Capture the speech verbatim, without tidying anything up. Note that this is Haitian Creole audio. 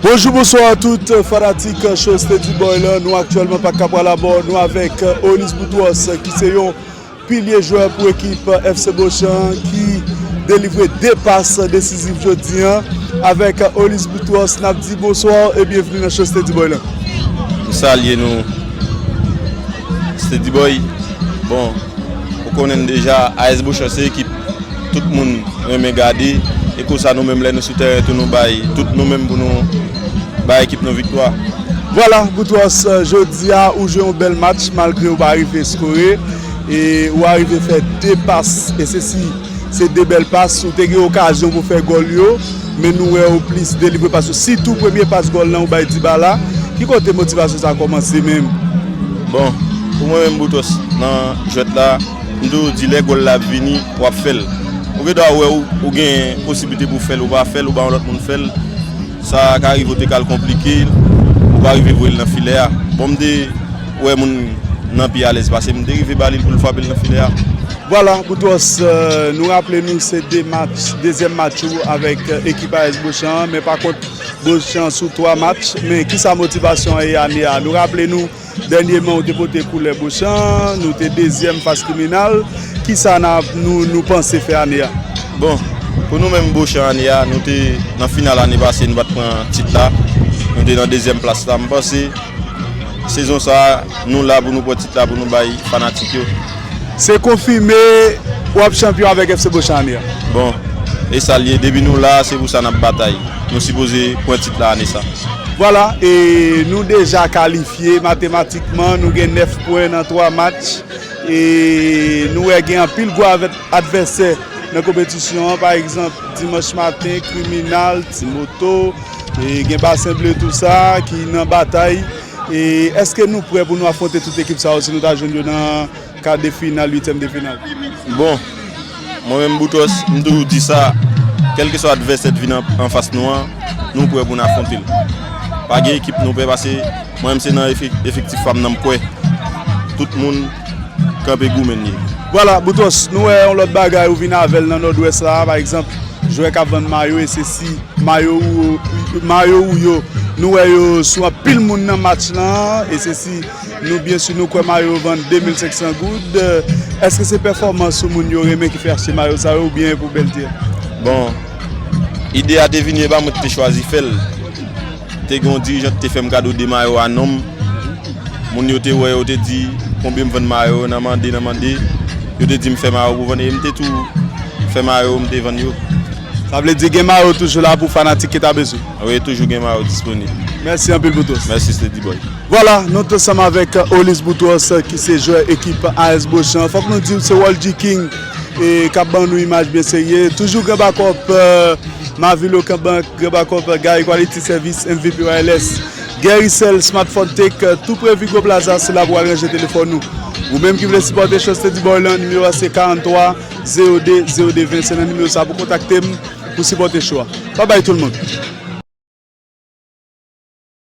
Bonjou, bonswa tout fanatik show Steady Boy la. Nou aktyèlman pa Kapwal Abò, nou avèk Olis Boutros ki se yon pilye jwè pou ekip F C Beauchamp ki delivre de pas desizif jodi a. Avèk Olis Boutros, n ap di bonswa e byenvni nan show Steady Boy la. M salye nou, Steady Boy. Bon, ou konnen n deja, A S Beauchamp se ekip tout moun renmen gade. E konsa nou menm lè nou sou tèren tou nou bay tout nou menm pou nou bay ekip nou viktwa. Vwala, Boutros, jodi a ou jwe yon bèl match malgre ou pa rive skore e ou arive fè de pas e se si se de bèl pas, ou te gen okazyon pou fè gòl yo, men nou wè ou plis delivre pas yo. Sitou premye pas gòl lan ou bay Dybala. Ki kote motivasyon sa kòmanse menm? Bon, pou mwen menm Boutros, nan jwèt la, m toujou di lè gòl la ap vini, w ap fè l. Ou gen dwa wè ou, ou gen posiblite pou fè l, ou pa fè l, ou ba yon lòt moun fè l. Sa ka rive ou te ka l konplike, ou pa rive voye l nan filè a. Bon, m te wè moun nan pi alèz pase m, m te rive ba li l pou l frape l nan filè a. Vwala, Boutros, nou raple nou se de match, dezyèm match ou avèk ekip A S Beauchamp an, men pa kont Beauchamp sou twa match, men kisa motivasyon an ye ane a? Nou raple nou dènyèman ou te pote koulè Beauchamp, nou te dezyèm fas Criminal. Kisa n ap, nou, nou panse fè ane a? Bon, pou nou menm Beauchamp ane a, nou te nan final ane pase, nou pa t pran tit la. Nou te nan dezyèm plas la. M panse sezon sa a, nou la pou nou pran tit la pou nou bay fanatik yo. Se konfime w ap chanpyon avèk F C Beauchamp ane a. Bon, e sa l ye, depi nou la, se pou sa n ap batay. Nou sipoze pran tit la ane sa. Vwala, e nou deja kalifye matematikman, nou gen nèf pwen nan twa match. E nou wè gen anpil gwo avè-, advèsè nan konpetisyon an, pa egzanp, dimanch maten, Criminal, Ti Moto, e gen Basen Ble tou sa ki nan batay. E èske nou prè pou nou afwonte tout ekip sa yo si nou ta jwenn yo nan ka de final, uityèm de final? Bon, mwen menm Boutros, m toujou di sa, kèlkeswa advèsè k vin an, anfas nou an, nou prè pou n afwonte l. Pa gen ekip nou pè pase, mwen menm se nan efe-, efektif pa m nan m kwè. Tout moun kanpe goumen l ye. Vwala, Boutros, nou wè yon lòt bagay ou vin avè l nan Nòdwès la, pa egzanp, jwè k ap vann mayo e se si mayo ou, mayo ou yo, nou wè yo sou anpil moun nan match lan, e se si nou, byen si, nou kwè mayo yo vann de mil senk san goud. Èske se pèfòmans ou moun yo renmen ki fè achte mayo sa yo oubyen e pou bèlte a? Bon, ide a te vini, e pa mwen ki te chwazi fè l. Te gen yon dirijan ki te fè m kado de mayo a non m. Moun yo te wè, yo te di konbyen m vann mayo, nan mande, nan mande. Yo te di m fè mayo pou vann, e m te tou fè mayo, m te vann yo. Sa vle di gen mayo toujou la pou fanatik ki ta bezwen? Wi, toujou gen mayo disponib. Mèsi anpil, Boutros. Mèsi, Steady Boy. Vwala, nou t ansanm avèk Olis Boutros, ki se jwè ekip A S Beauchamp. Fòk nou di w se World G King e k ap ban nou imaj byen serye. Toujou Grand Backup, Mavilo Kanbank, Grand Backup, Gary Quality Service, M V P Wireless, Gericel Smartphone Tech, tou pre Vigo Plaza, se la pou w al ranje telefòn ou. Ou menm ki vle sipòte show Steady Boy lan, nimewo a se karant twa, zewo de, zewo de, ven. Se nan nimewo sa pou kontakte m pou sipòte show a. Babay tout moun.